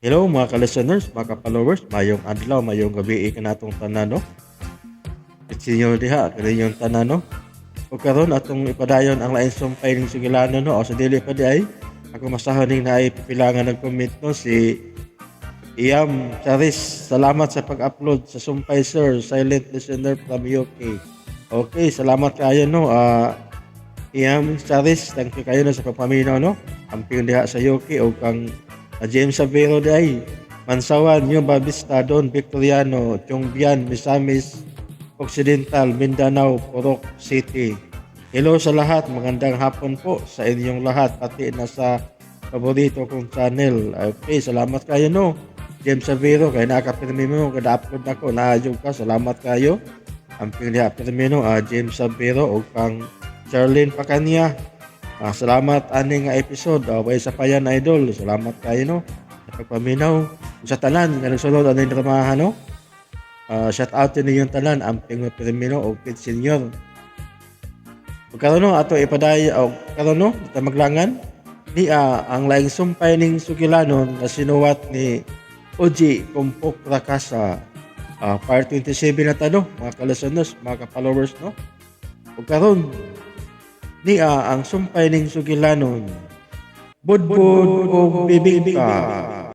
Hello mga ka-listeners, mga ka-followers, mayong adlaw, mayong gabi kanatong tanan, no? It's inyo diha, kaninyong tanan, no? O karon atong ipadayon ang lain sumpay ning sugilano, no? O sa dili pa di ay, ako masahon ning naay pipila nga nag-comment, no? Si Iam Charis, salamat sa pag-upload sa sumpay, sir. Silent listener from UK. Okay, salamat kayo, no? Iam Charis, thank you kayo, no, sa pagpaminaw, no? Amping diha sa UK o kang James Savero di ay, Mansawan, New Babista, Don Victoriano, Chongbian, Misamis Occidental, Mindanao, Purok City. Hello sa lahat, magandang hapon po sa inyong lahat, pati na sa paborito kong channel. Okay, salamat kayo, no? James Savero, kay nakapirmi mo, kada upload nako, naayog ka, salamat kayo. Amping diha pirmi, no, James Savero o kang Charlene Pacanya. Salamat ani nga episode. Way sa payan, idol. Salamat kayo, no, sa pagpaminaw. Sa tanan nga nagsunod ani dramahan, no. Shout out ninyong tanan, amping mo pirmi, no, og Pit Senior. Ug karon, no, ato ipaday og karon, no, ta maglangan ni ang laing sumpay ning sugilanon nga sinuwat ni Ogie Kumpok Rakasa. Part 27 na ta, no, mga ka-listeners, mga ka-followers, no. Ug karon ni ang sumpay ning sugilanon, Budbud o Bibingka.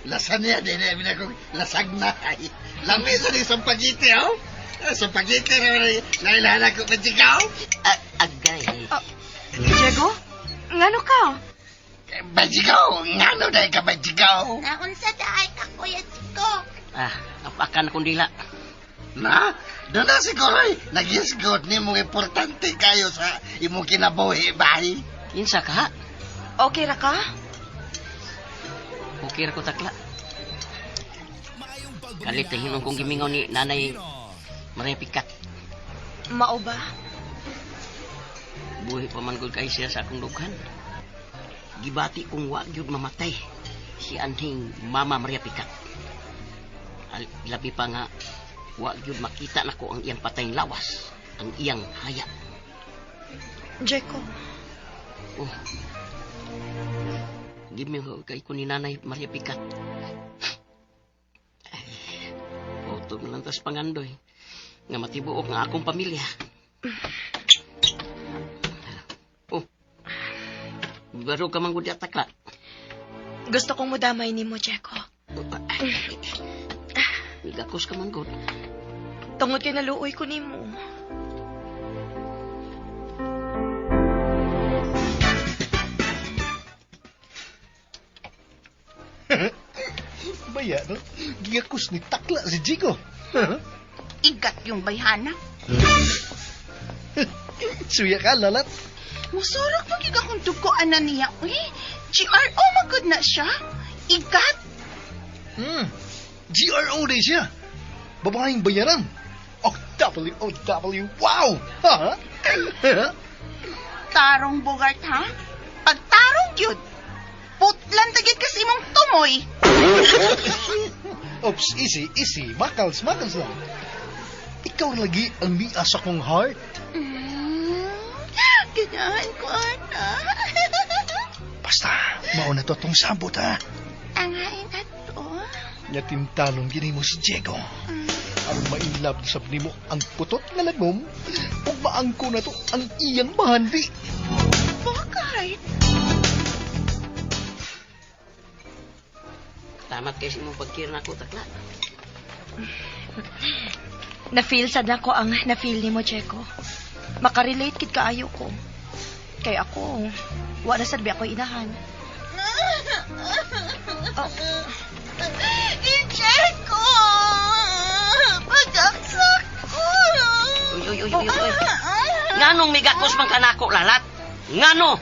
Lasa niya, di na, mina kong lasag na. Ay, lami sa ni sampagiti, oh. Sampagiti na, nailala ko pa sigaw. Agay. Diego? Ngano ka? Bajigaw, ngano dahil ka bajigaw? Naunsa daay ka, Kuya Chico? Apakan akong dila. Na, doon na siguro eh, nag-isgot ni mong importante kayo sa imong kinabuhi, bay. Kinsa ka? Okay ra ka? Okay ra ko, takla. Kalit ang hinong kong gimingaw ni Nanay Maria Pikat. Mao ba? Buhi pa man gud kay siya sa akong dughan. Gibati kong wa gyud mamatay si anhing Mama Maria Pikat. Labi pa nga wa gyud makita nako ang iyang patayng lawas, ang iyang haya. Diego. Oh. Gimingaw kay ko ni Nanay Maria Pikat. Ay, utog na lang tas pangandoy nga matibuok nga akong pamilya. Oh. Baro ka man gud takla. Gusto kong mudamay nimo, Diego. Migakos ka man gud. Tungod kay naluoy ko nimo. Baya, no? Gigakos ni takla si Jigo. Igat yung bayhana. Suya ka, lalat. Musurok mo gyud akong dugo ana niya. Uy, GRO magud na siya. Igat. GRO din siya. Babaeng bayaran. Oh, W-O-W. Wow! Ha? Tarong bugart, ha? Pagtarong gyud. Putlan ta gyud kasi imong tumoy. Oops, easy, easy. Makals, makals lang. Ikaw lagi ang miasa sa kong heart. Ganahan ko, ana. Basta, mauna to tong sabot, ha? Angain ato. Nyatintalong gini mo si Diego. Aron ma-inlove sab nimo ang putot nga lagom, ug maangko na to ang iyang bahandi. Bakit? Salamat kay sa imong pagkir nako, takla. Na-feel sad nako ang na-feel nimo, Diego. Makarelate kid kaayo ko. Kay ako, wa na sad bi ako inahan. Oh. Diego! Pagaksak ko! Uy, uy, uy, uy, uy. Nganong migakos man kanako, lalat? Ngano?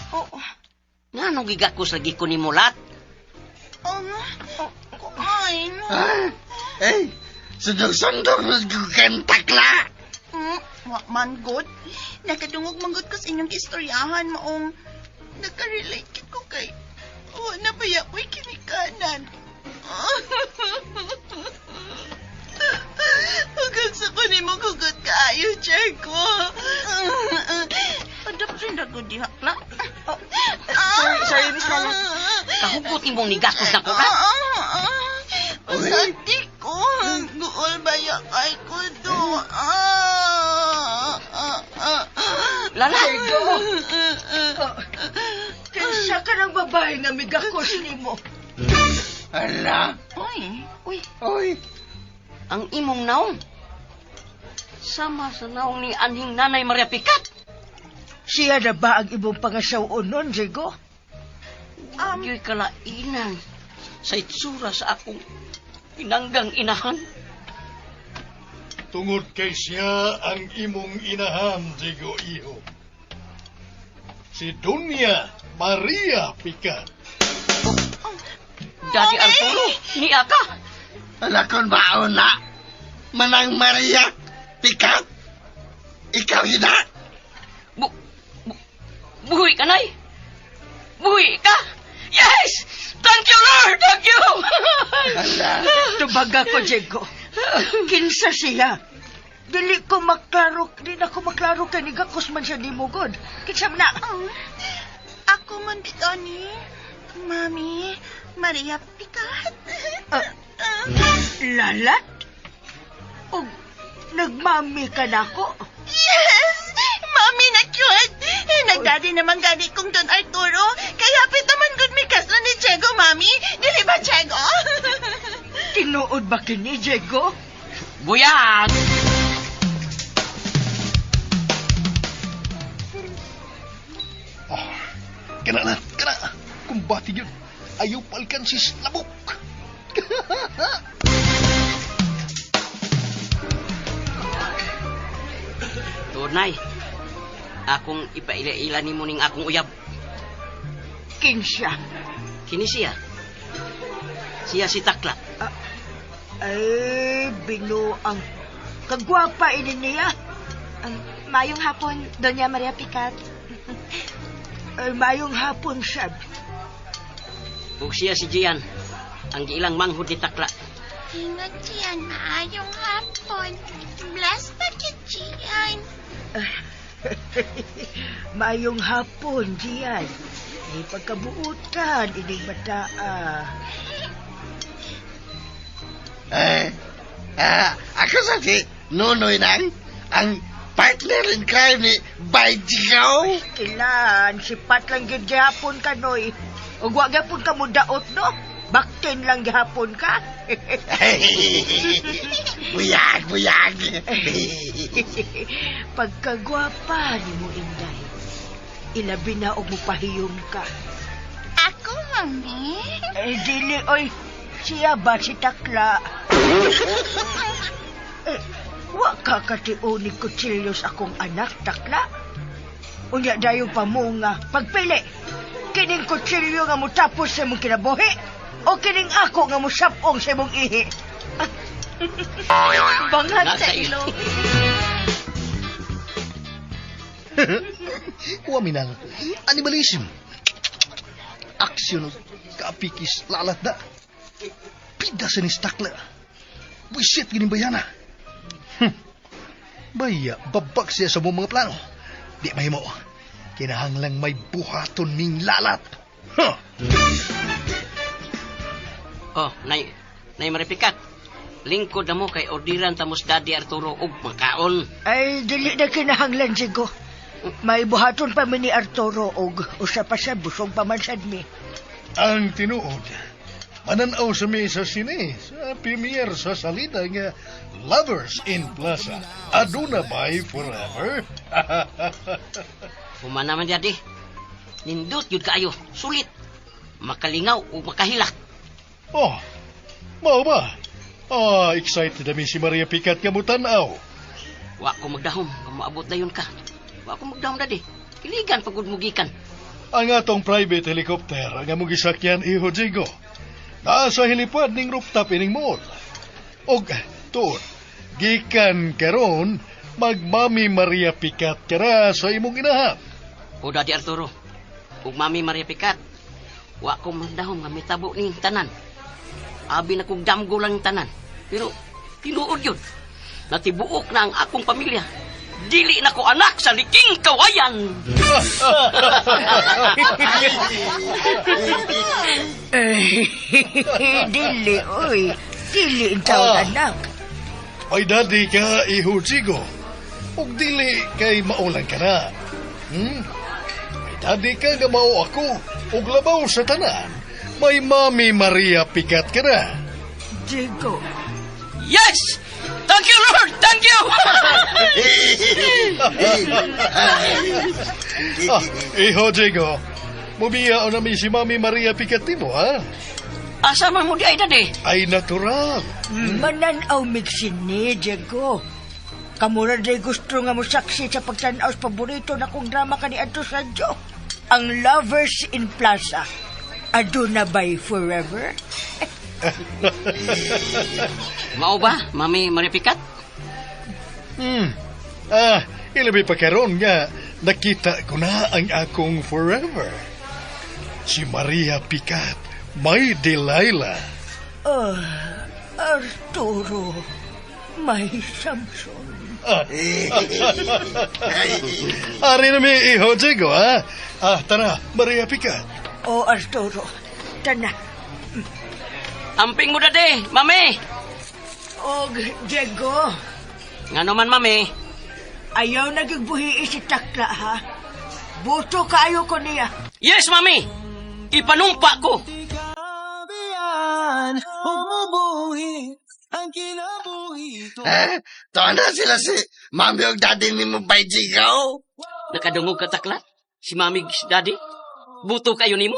Oh. Nganong gigakos lagi ko ni Mulat? Oh, ay, no. Ah, eh, sundog-sundog kang takla. Wa man good. Nakadungog man good ko sa inyong istoryahan maong nakarelate kit ko kay wa na baya ko'y kinikanan. Gihugsa ko nimo hugot kaayo, Diego. Adoption na ko diha, Kla. Oh, sorry, sorry, Miss Lala. Kahugot nimong nigakos nako ka. Masanti ko. Guol baya kay ko do. Lala. Diego! Kinsa ka ng babae nga migakos nimo? Ala! Uy, Uy, Oy! ang imong naong. Sama sa naong ni anhing Nanay Maria Picat. Siya na ba ang imong pangasaw-on nun, Diego? Um, kalainan sa itsura sa akong pinanggang inahan. Tungod kay siya ang imong inahan, Diego iho. Si Dunya Maria Picat. Daddy Arturo, niya ka. Ala kon baon na! Manang Maria! Pikat! Ikaw hina! Bu, bu, buhi ka, Nay. Buhi ka. Yes! Thank you, Lord! Thank you! Ala! Tubaga ko, Diego. Kinsa siya? Dili ko maklaro, di na ko maklaro kay nigakos man siya nimo god. Kinsa man na? Ako man bitaw ni Mami Maria Picat. Ah, lalat? Og nagmami ka na ako? Yes! Mami na cute! Nagdadi naman gani kong Don Arturo. Kaya hapit naman good mi kaslo ni Diego, Mami. Dili ba, Diego? Tinuod ba kini, Diego? Buyag! Oh, kana na, kana. Kumbati yun. Ayaw palkansis labok. Tuod, Nay. Akong ipaila-ila nimo ning akong uyab. Kinsa? Kini siya. Siya si Takla. Ay, binuang. Kagwapa ini niya. Mayong hapon, Doña Maria Picat. Ay, mayong hapon, sab. Ug siya si Gian. Ang giilang manghud ni Takla. Ingat, Gian. Maayong hapon. Bless pa kit, Gian. Mayong hapon, Gian. Di pagkabuutan, ining bataa. Eh, ako sa si Nunoy nang ang partner in crime ni Bay Diego. Kilan, sipat lang gyud gihapon ka, Noy. Ug wa gyapon ka mo daot, no? Baktin lang gihapon ka. Buyag, buyag. Pagkagwapa ni mo, Inday. Ilabi na og mupahiyom ka. Ako, Mami. Eh, dili, oy. Siya ba si Takla? Eh, wa ka katiuni kutsilyos akong anak, Takla. Unya dayon pa mo nga pagpili. Kining kutsilyo nga mutapos sa imong kinabuhi o kining ako nga musapong sa imong ihi. Bangag Nasa sa ilo. ilong. Waminang animalism. Aksyon og kaapikis lalat na. Pida sa nistakla. Buisit gining bayana. Baya, babag siya sa mong mga plano. Di mahimo. Kinahanglang may buhaton ning lalat. Huh. Oh, Nay, Nay Maria Picat. Lingkod na mo kay ordiran tamos Daddy Arturo og makaon. Ay, dili na kinahanglan, Jigo. May buhaton pa mi ni Arturo og usa pa siya, busog pa man sad mi. Ang tinuod, mananaw sa mi sa sine, sa premiere sa salida nga Lovers in Plaza. Aduna bay forever? Human naman, Daddy. Nindot yun kaayo. Sulit. Makalingaw o makahilak. Oh, mao ba? Ah, excited na mi si Maria Picat nga mutanaw. Wa ko magdahom. Kung maabot na yun ka. Wa ko magdahom, Daddy. Kiligan pagod mo gikan. Ang atong private helicopter ang among gisakyan iho Jigo. Naa sa helipad ning rooftop ining mall. Og tuon, gikan karon magmami Maria Picat kara sa imong inahan. O Daddy Arturo. Ug Mami Maria Picat. Wa ko magdahom nga mitabo ning tanan. Abi na kog damgo lang tanan. Pero tinuod yun. Natibuok na ang akong pamilya. Dili na ko anak sa liking kawayan. Dili, oy. Dili ang taon, Ah. anak. Ay daddy ka, iho Jigo. Ug dili kay maulang ka na. Hmm? Ay daddy ka nga mao ako. Ug labaw sa tanan. May Mami Maria Pikat ka na. Diego, Yes! Thank you, Lord! Thank you! Ah, iho Jigo. Mubiya o nami si Mami Maria Pikat nimo, ha? Asa man mo di ay daddy? Ay natural. mananaw migsini, Diego. Kamura day gusto nga mo saksi sa pagtanaw sa paborito na kong drama kaniadto sa radyo. Ang Lovers in Plaza. Aduna by forever? Mao ba, Mami Maria Pikat? Hmm. Ah, ilabi pa karon nga nakita ko na ang akong forever. Si Maria Pikat, may Delilah. Oh, Arturo, may Samson. Ari na mi iho Diego, ha? Ah, tara, Maria Pikat. Oh, Arturo, tana. Amping mo daddy, Mami! Og, Diego, Ngano man, Mami? ayaw nagigbuhi si Takla, ha? Buto kaayo ko niya. Yes, Mami! Ipanumpa ko! Eh, tuwa na sila si Mami og Daddy ni mo bay Jigo. Nakadungog ka takla? Si Mami, si Daddy? Buto kayo nimo?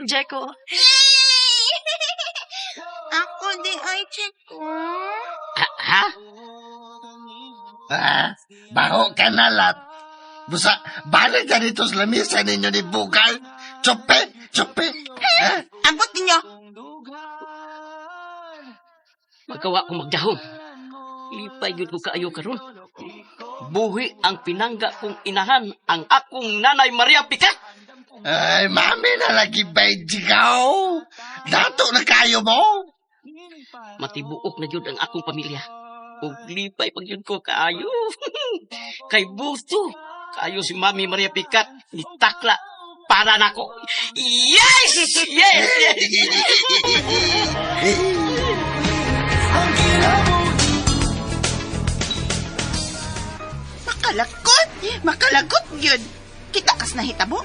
Jeko, Yay! Ako di ay, Chico. Ha? Ha? Ah, baho ka na lat. Busa, balik ka dito sa lamisa ninyo ni Bugal. Tsupe, tsupe. Eh? Ambot ninyo. Magawa ko magdahom. Lipay yun ko kaayo karon. Buhi ang pinangga kong inahan ang akong nanay Maria Pikat. Ay, mami na lagi bay Jigo. Dato na kayo mo. Matibuok na jud ang akong pamilya. Ug lipay pag yun ko kaayo. Kay buto kaayo si Mami Maria Pikat ni takla para nako. Yes! Yes! Yes! Makalakot. Makalagot yun. Kita kas nahitabo.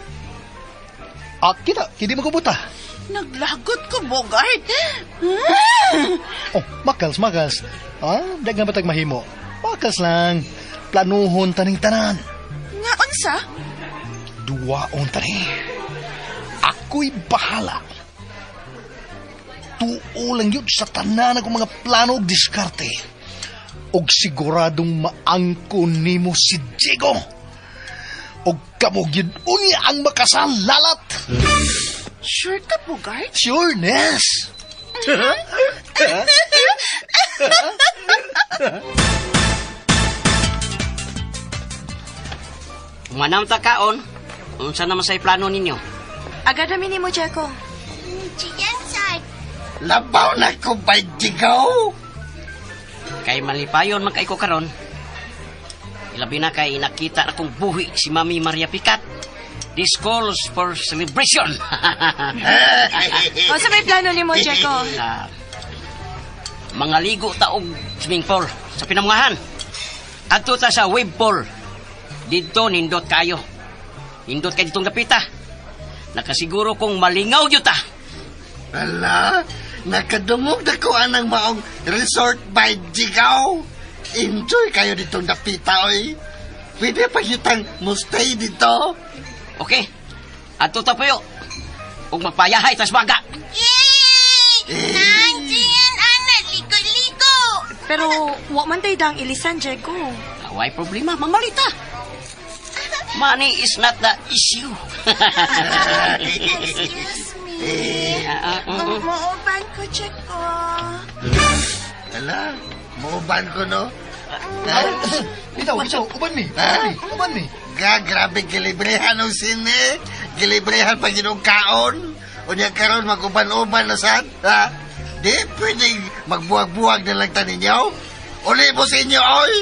Ah, kita, kini magubuta. Naglagot ko, Bogart. Oh, makals, makals. Ah, dagan batag mahimo. Makals lang. Planuhon taning tanan. Nga unsa? Duwaon tani. Ako'y bahala. Tuo lang yun sa tanan akong mga plano ug diskarte. Og siguradong maangko nimo si Diego. Og kamo gyud unya ang makasalalat. Sure ka, Bogart? Sureness. Manam ta kaon. Unsa naman say plano ninyo? agad na nimo, Jeko. Chiyan, sir. Labaw na ko bay Jigo. Kay malipayon man kay ko karon. Ilabi na kay nakita na kong buhi si Mami Maria Pikat. This calls for celebration. O, sa may plano nimo, Jeko? Ah, mga ligo ta og swimming pool sa pinamungahan. Adto ta sa wave pool. Didto nindot kayo. Nindot kay ditong dapita. Nakasiguro kong malingaw gyud ta. Ala, nakadungog na ko anang maong resort by Jigaw. Enjoy kayo ditong dapita, oy. Pwede pa kitang mustay dito. Okay. Adto ta puyo. Ug magpayahay tas baga. Yay! Nandiyan, Ana. Ligo-ligo. Pero, wa man tayo dang ilisan, Jeko. Way problema, mamalita. Money is not the issue. Excuse me. Ah, ah, mm, mm. Muuban ko, Chico. Ala, muuban ko, no? Bitaw, bitaw, uban mi. Ha? Uban mi. Ga, grabe gilibrehan ang sine. Gilibrehan pa ginong kaon. Unya karon maguban-uban na sad. Ha? Di pwedeng magbuwag-buwag na lang ta ninyo. Uli mo sa inyo, oy!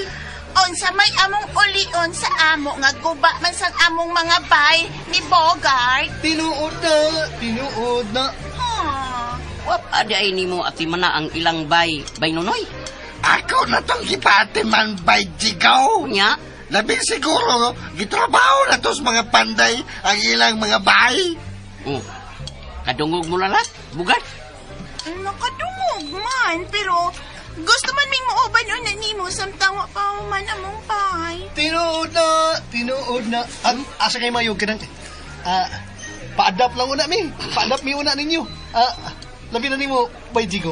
Unsa may among ulion sa amo nga guba man sang among mga bay ni Bogart. Tinuod na, tinuod na. Hmm. Wa pa di ay nimo ati mana ang ilang bay, bay Nonoy. Ako na tong gipatiman by Jigaw. Unya, Labi siguro, gitrabaho na to sa mga panday ang ilang mga bahay. oh, kadungog mo lalat, Bugart. Nakadungog man, pero gusto man ming muuban una nimo samtang wa pa man among bay. Tinuod na, tinuod na. At asa kay mayo kanang ah pa-adapt lang una mi. Pa-adapt mi una ninyo. Ah, labi na nimo bay Jigo.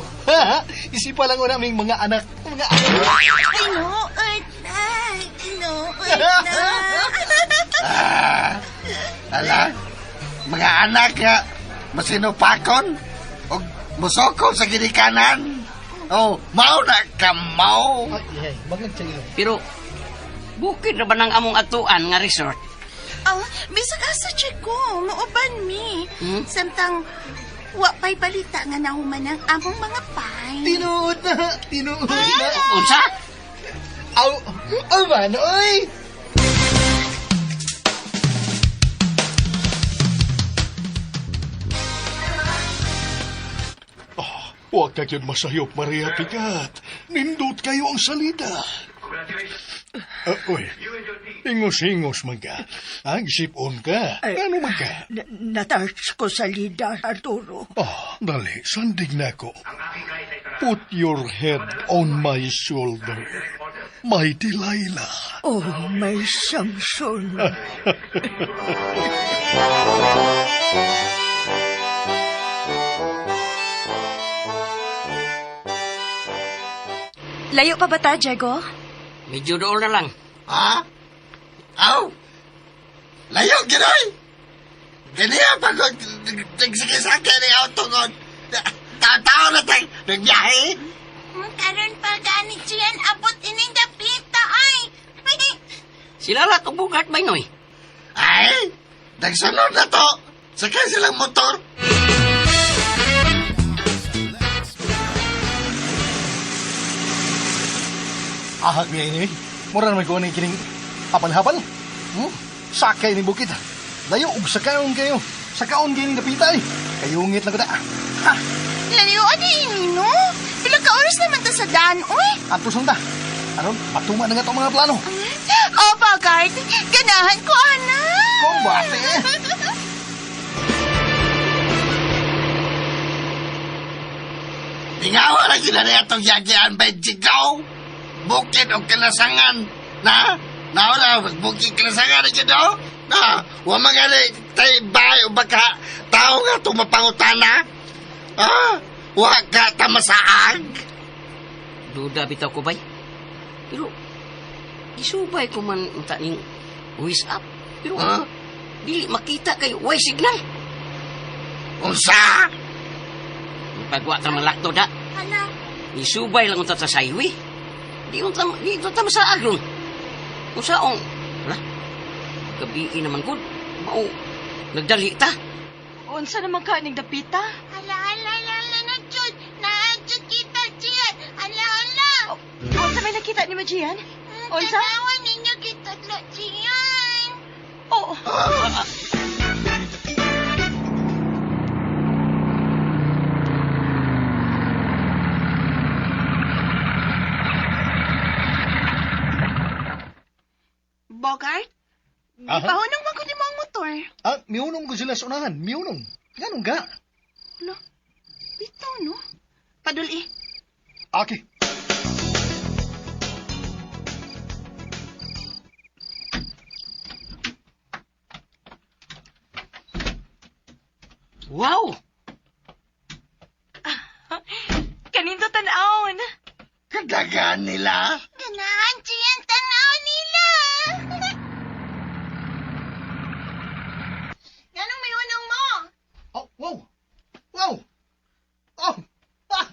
Isipa lang una ming mga anak, mga anak. Tinuod na, tinuod na. Ah, ala, mga anak nga, masinupakon, o musoko sa ginikanan. Oh, mao na ka mao. Ay, ay, bangag sa ilo. Pero bukid na ba ng among atuan nga resort? Ah, bisag asa Chico, muuban mi. Hmm? Samtang wa pa'y balita nga nahuman ang among mga pay. Tinuod na, tinuod na. Unsa? Aw, aw man, oy. Oh, huwag ka yun masayop, Maria Pigat. Nindot kayo ang salida. Uy, hingos-hingos man ka. Ah, isipon ka. Ay. Ano man ka? Natouch ko sa lida, Arturo. Oh, dali, sandig na ko. Put your head on my shoulder. My Delilah. Oh, my Samson. Layo pa ba ta, Diego? Medyo dool na lang. Ha? Aw! Layo, ginoy! Ganiya pag nagsigisake ni auto ko. Tao na tayo, nagbiyahe. Karon pa gani Gian abot ining dapita ay. Sila lahat og Bugart bay Noy. Ay, nagsunod na to. Sakay silang motor. Ahak niya ini. Mura naman ko ni kining hapal-hapal. Hmm? Sakay ni bukid. Layo og sakaon kayo. Sakaon kayo ni dapita eh. Kayungit lang ko ta. Ha! Layo ani ini no? Pila ka oras naman ta sa daan oy. Ato ta. Aron, patuma na nga itong mga plano. Oh, Bogart, ganahan ko ana. Kumbate eh. Tingawa na sila na itong yagian by Jigaw. Bukid o kalasangan. Na? Nauna, bukid kalasangan na dyan, Na, wa mga tayo bahay o baka tao nga tumapangutana. Ah, wa ka tamasaag. Duda bitaw ko bay. Pero isubay ko man unta ning ways up. Pero Huh? dili makita kay way signal. Unsa? Pagwa ta malakto da. Hala, Isubay lang unta ta sa highway. Di unta di unta masaag ron. Unsaong hala. Gabi naman gud. Mao nagdali ta. Unsa naman ka ning dapita? hala, hala, hala, hala na jud. Naa jud kita Gian. Hala, hala. Unsa may nakita nimo, Gian? Unsa? Tanawan ninyo gitudlo Gian. Oh, Bogart, Aha. gipahunong man ko nimo ang motor. Ah, miunong ko sila sa unahan. Miunong. Ganun ka. Hala, bitaw no. Paduli. Okay. Wow! Kanindo tan-awon. Kadagaan nila. Ganahan Gian tanaw nila. Ganong may unong mo? Oh, wow. Wow. Oh. Ah.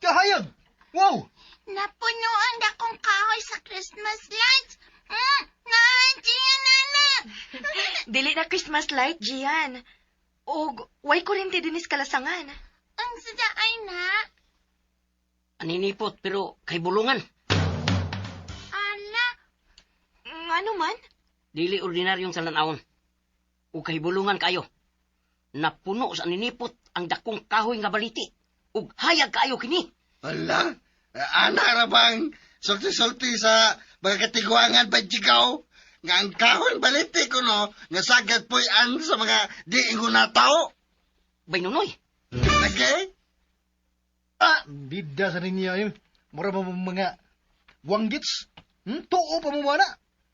Kahayag. Wow. Napuno ang dakong kahoy sa Christmas lights. Nahan Gian nana. Dili na Christmas light, Gian. Og way kuryente dinis kalasangan. Ang sada ay na. Aninipot pero kay bulungan. Ngano man? Dili ordinaryong talan-awon. Ug kahibulungan kayo. Napuno sa ninipot ang dakong kahoy nga baliti. Ug hayag kaayo kini. Ala, ana ra bang sulti-sulti sa mga katiguangan ba Jigaw? Nga ang kahon baliti ko no, nga sagad puy-an sa mga diingon na tao. Bay Nunoy, Okay? Ah, bida sa ninyo ay. Mura mo mga wanggits. Tuo pa mo na.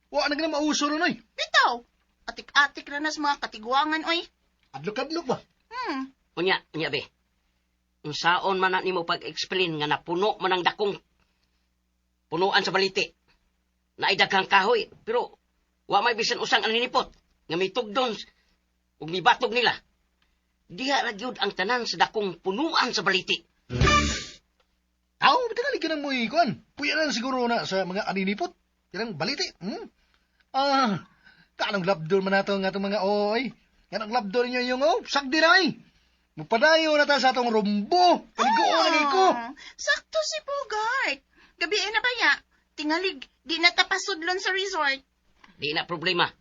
Wa na gina mauso nun oy. Bitaw, atik-atik na nas mga katiguangan, oy. Adlok-adlok ba? Unya, unya be. Unsaon man na nimo pag-explain nga napuno man ang dakong punuan sa baliti. Naay daghang kahoy, pero wa may bisan usang aninipot nga mitugdon ug mibatog nila. Diha ra gyud ang tanan sa dakong punuan sa baliti. Aw, tingali ka ng mo'y kuan. Puyanan siguro na sa mga aninipot. Kanang baliti. Ah, kanong labdol man nato nga atong mga oy. Kanong labdol ninyo yung oh, sagdi na ay. Mupadayo na ta sa atong rumbo. Paliguon na ko. Ah, sakto si Bogart. Gabi na baya. Tingalig, di na tapasudlon sa resort. Di na problema.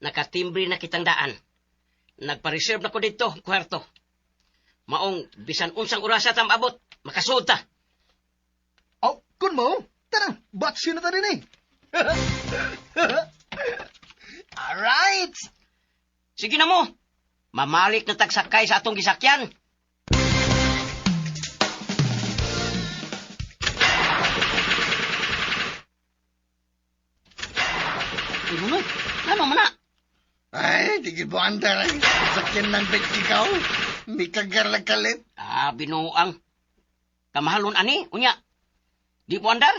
Nakatimbre na kitang daan. Nagpa-reserve na ko dito, kwarto. Maong bisan unsang orasa ta maabot, makasuod ta. Aw, kun mo, tara, batsi na ta din eh. Alright! Sige na mo. Mamalik na tagsakay sa atong gisakyan. Uy, Nunoy, ano man na? Ay, di mo andar ay. Sakyan ng Jigaw. Mikagar lang kalit. Ah, binuang. Kamahalon ani, unya. Di po andar?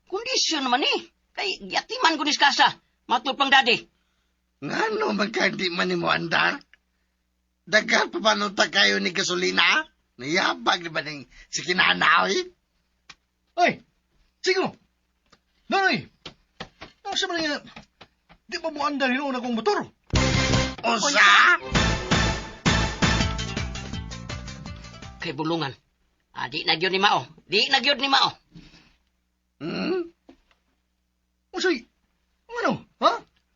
Kondisyon naman eh. Kay giatiman ko ni sa kasa. Matod pang daddy. Ngano man ka di man ni mo andar? Daghan pa ba nung ta kayo ni gasolina? Niyabag di ba ning si kinanaw eh? Oy, sigo! Nonoy! Ano sa mga di ba mo andar hinuon akong motor? Usa? Kay bulungan. Ah, di na gyud ni Mao. Di na gyud ni Mao. Usay, ano? Ha?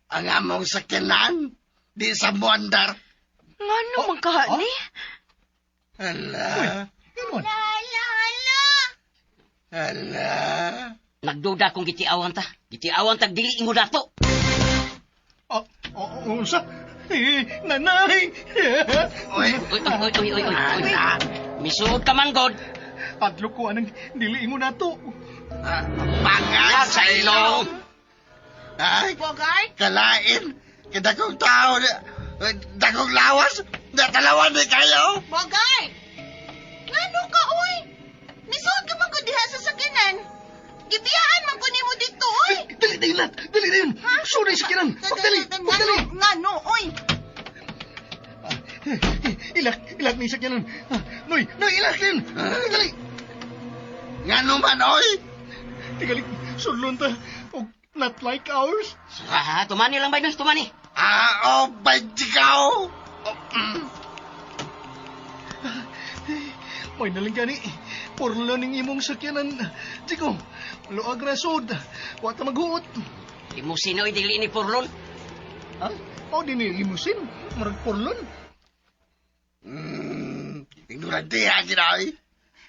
Ang among sakyanan, di sa mo andar. Ngano man ka ni? Ala, Ganun. Ala, ala. ala. Nagduda kung gitiawan ta. Gitiawan ta dili ingo dato. Ah, oh, unsa? Eh, nanay! Uy, Uy, uy, uy, uy, uy, uy, uy. Misuod ka man, God. Adlo ko anang dili mo na to. pangag sa ilong. Ay, Bogart? kalain. Kadakong tao, dakong lawas, natalawan di kayo. Bogart! Ngano ka, oy? Misuod ka man ko diha sa sakyanan. Gibiyaan man ko nimo dito, oy. Dali na yun, dali na yun. Sunay sa kinan. Pagdali, pagdali. Ngano, oy? Ilak, ilak ni sa kinan. Noy, noy, ilak yun. Dali. Ngano man, oy. Tigali, sulon ta. Og not like ours. Ah, tumani lang ba, Noy? Tumani. Ah, oh, Jigaw. Oh, May nalang gani. Porlo ning imong sakyanan. Jigo, luag rasod. Wa ta maghuot. Limusino oy dili ni Porlon. Ha? O di ni limusin. Murag porlon. Ignorante ha, ginoy.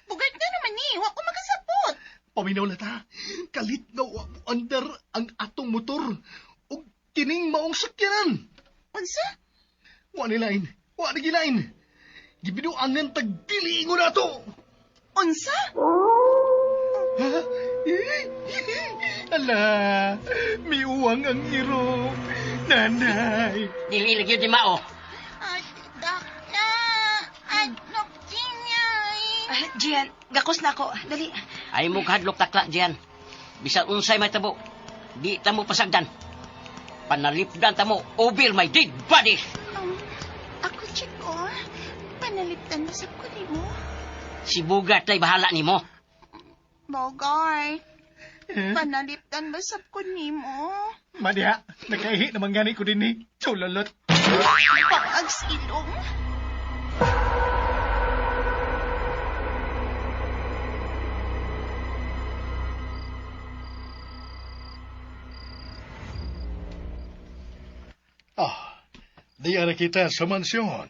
Bogart na naman ni, wa ko makasabot. Paminaw na ta. Kalit na wa mo andar ang atong motor. Og kining maong sakyanan. Unsa? Wa ni lain. Wa ni gilain. Gibinuangan tag dili ingon ato. Unsa? Ha? Ala, miuwang ang iro. Nanay. Dili lagi ni Mao. Ay, dakla. Adlok niya. Ah, Gian, gakos na ako. Dali. Ay mo kahadlok takla diyan. Bisan unsay may tabo, di ta mo pasagdan. Panalipdan ta mo over my dead body. Ako, Chico, panalipdan na sa ko nimo. Si Bugart lay bahala nimo. Bogart, Eh? panalipdan ba sab ko nimo? Madiha, nakaihi naman gani ko din ni Chulolot. Pangag sa ilong. Ah, diya na kita sa mansyon.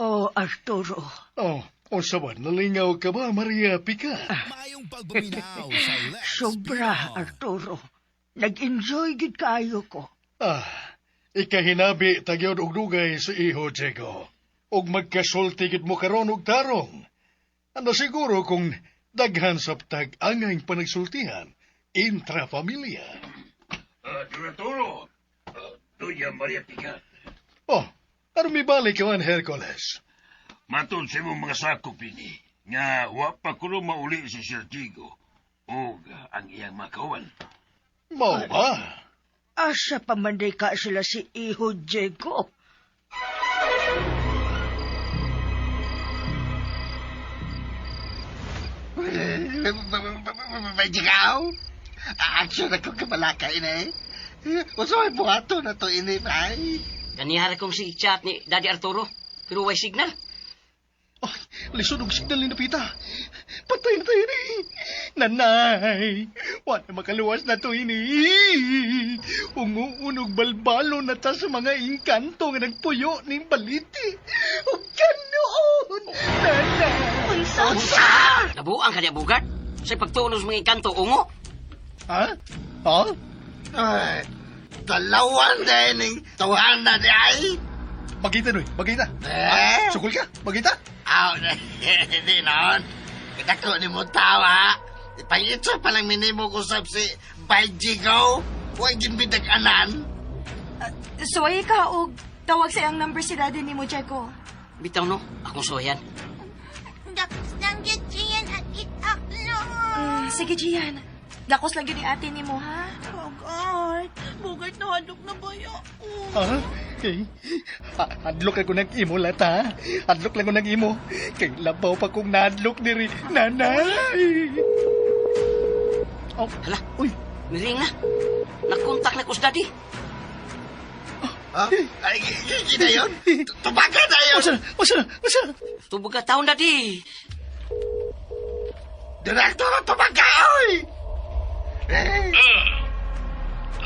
Oh, Arturo. Oh, unsa ba, nalingaw ka ba, Maria Pica? Maayong pagpaminaw sa Let's Sobra, Be On. Arturo. Nag-enjoy gid kaayo ko. Ah, ikahinabi tagyod og dugay sa iho, Diego. Og magkasulti gid mo karon og tarong. Ano siguro kung daghan sa ptag angay panagsultihan intrafamilya. Don Arturo, Doña Maria Pica, Oh, ano mibalik ka man, Hercules? matod sa imong mga sakop ini, nga wa pa kuno mauli si Sir Diego o ang iyang mga kawan. Mao ba? Asa pa man day ka sila si Iho Diego. May jigaw? Action ako kabalaka ini. Unsa may buhato na to ini, bay? Ganihara kong si chat ni Daddy Arturo, pero way signal. Ay, lisod og signal ni Napita. Patay na tayo ni. Nanay, wala makaluwas na to ini. Unguunog balbalo na ta sa mga engkanto nga nagpuyo ning baliti. Ug kanoon, nanay. Unsa? Nabuang ka niya, Bugart. Sa pagtuon sa mga ikanto, ungo. Ha? Ha? Ay, dalawan din ning tawahan na di ay. Bagita, Noy. Bagita. Eh? Sukol ka. Bagita. Aw, hindi noon. Dako ni mo tawa. Ipangitsa pa lang minimo ko sab si Bay Jigo. Huwag din bidag-anan. Suway ka og tawag sa iyang number si daddy nimo, Jeko. Bitaw no, akong suwayan. Dakos lang yun, Gian, at itak no. Sige, Gian. Dakos lang yun ni ate nimo, ha? Bogart, Bogart, nahadlok na ba ako? Ha? Eh, hadlok ako ng imo, lata. Hadlok lang ko ng imo. Kay labaw pa kong nahadlok diri. Nanay! Oh, Hala, uy. miring na. Nakontak na ko sa daddy. Ha? Ay, gina yun. Tubaga na yun. Usa na, usa na, usa na. Tubog ka taon, daddy. Direkto na tubaga, oy! Eh,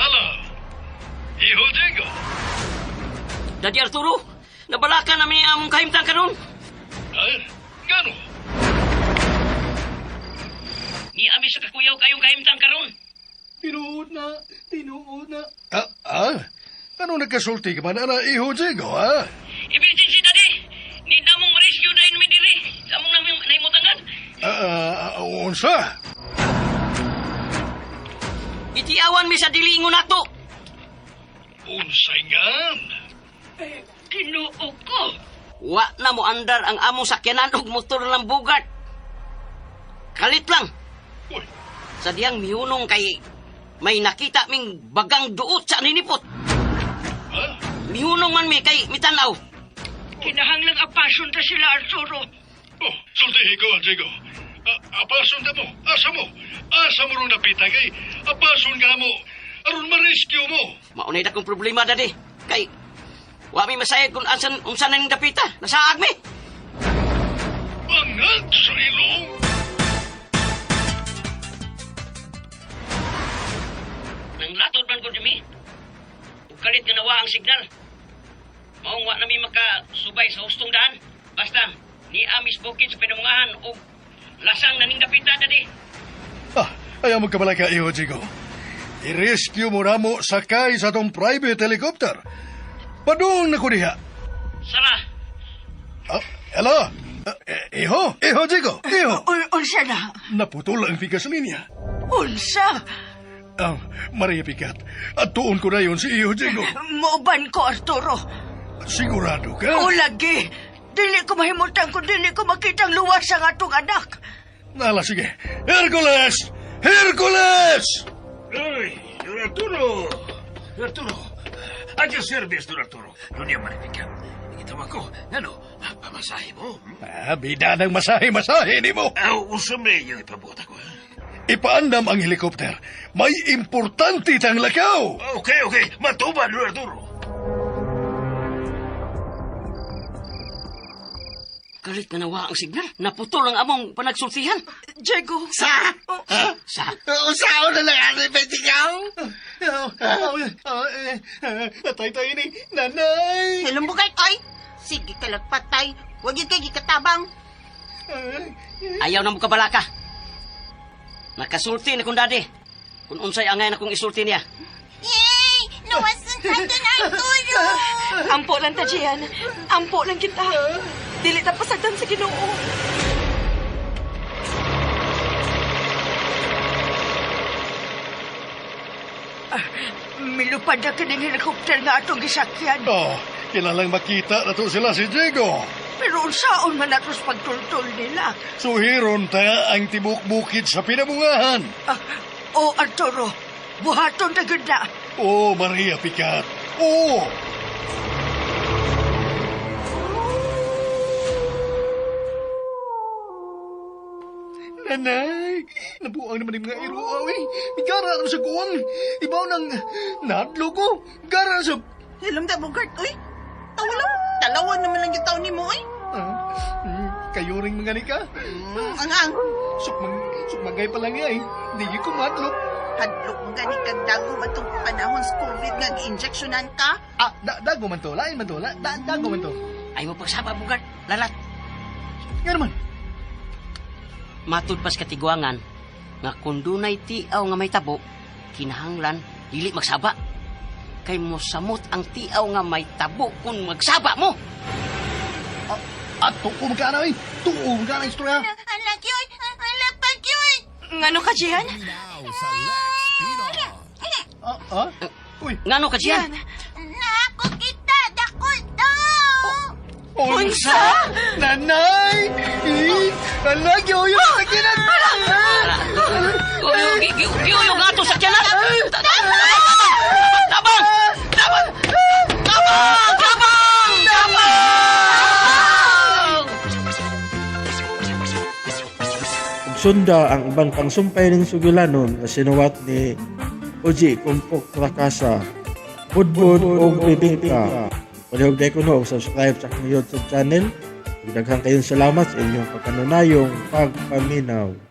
Hello. Iho Diego. Daddy Arturo, nabalaka namin ang among kahimtang karon. Ah, gano? Ni ami sa kakuyaw kayong kahimtang karon. Tinuod na, tinuod na. Ah, ah? Ano nagkasulti ka man, ana, Iho Diego, ha? Emergency, daddy. Ni damong rescue dahil mi diri. Sa among nahimutangan. Ah, ah, unsa? Itiawan mi sa dili ingon nato. Unsay ngan? Ginoo ko. Wa na mo andar ang among sakyanan og motor ng Bugart. Kalit lang. Uy. Sa diyang mihunong kay may nakita ming bagang duot sa ninipot. Ha? Mihunong man mi kay mitanaw. Kinahanglang apason ta sila, Arturo. Oh, sultihi ko, Diego. Apason ta mo, asa mo. Asa mo ron napita kay apason nga mo. Aron ma-rescue mo. Maunay na kong problema dadi. Kay wa mi masayod kung asan unsa nang dapita. Nasaag mi. Bangag sa ilong. Nang latod man gud mi. Ug kalit nga nawa ang signal. Maong wa na mi makasubay sa hustong daan. Basta ni amis bukid sa pinamungahan og lasang naning dapita dadi. Ah, ayaw magkabalaka, Iho Diego. I-rescue mo na mo sakay sa atong private helicopter. Padung na ko diha. Sala, Ah, hello? Ah, eh, iho, Iho Diego, iho. Unsa na? Naputol ang pikas linya. Unsa? Ah, Maria Picat, at tuon ko na yun si Iho Diego. Muuban ko, Arturo. Sigurado ka? O lagi. Dili ko mahimutang kung dili ko makitang luwas ang atong anak. Nala, sige. Hercules! Hercules! Uy, Don Arturo! Don Arturo! At your service, Don Arturo. Doña Maria Pica, Gitawag ko, ano, pamasahe mo? Hmm? Ah, bida ng masahe-masahe ni mo. Aw, unsa may yung ipabuhat ako, ha? Ipaandam ang helikopter. May importante tang lakaw. Okay, okay. Matuba, Don Arturo. Kalit nga nawa ang signal. Naputol ang among panagsultihan. Diego. Sa? Oh. Sa? Usaon na lang ani ba Jigaw? Patay tayo ni Nanay! Hello, Bugart, oy. Sige ka lang patay. Huwag yun kay gikatabang. Ayaw na mo kabalaka. Nakasulti na kong daddy. Kung unsay angay na kong isulti niya. Yay! Nawasan ka Don Arturo! Ampo lang ta, Gian. Ampo lang kita. Dili ta pasagdan sa Ginoo. Milupad na kining helicopter nga atong gisakyan. Oh, kailangang makita na to sila si Diego. Pero unsaon man natos pagtultol nila. Suhiron ta ang tibok bukid sa pinabungahan. Ah, o Arturo, buhaton ta gud na. Oh, Maria Picat. Oh! Nanay, nabuang naman yung mga iruaw eh. Gara na sa kuwang. Ibaw ng nadlo ko. Gara sa... Hello, da Bugart, oy. Tawa lang. Talawan naman lang yung taon ni mo, oy. Ah, kayo ring mga nika. Ang ang. Sukmang, sukmangay pa lang niya eh. Hindi ko madlok. Hadlok mo gani kag dagom atong panahon sa COVID nga gi-injectionan ka. Ah, dago man to. Lain man to. Dago man to. Ay mo pagsaba, Bugart. Lalat. Nga naman. Matud pas katiguangan nga kung dunay tiaw nga may tabo, kinahanglan dili magsaba. Kay mosamot ang tiaw nga may tabo kung magsaba mo. At tuo magkana eh. Tuo magkana istorya. Ala, yun! Ala, pag yun! Ngano ka, Gian? Paminaw sa Lex Pinoy. Ah, ah? Uy. Ngano ka Gian? Naako kita! Dakol daw! Unsa? Nanay! Eh, Ala, giuyo sa sakinan! Giuyo nga ato sa tiyanan. Tabang! Tabang! Tabang! Tabang! Tabang! Ug sunda ang uban pang sumpay ning sugilanon nga sinuwat ni Oji Kumpok Rakasa. Budbud og bibingka. Palihog day kuno og subscribe sa akong YouTube channel. Ug daghan kayong salamat sa inyong pagkanunayong pagpaminaw.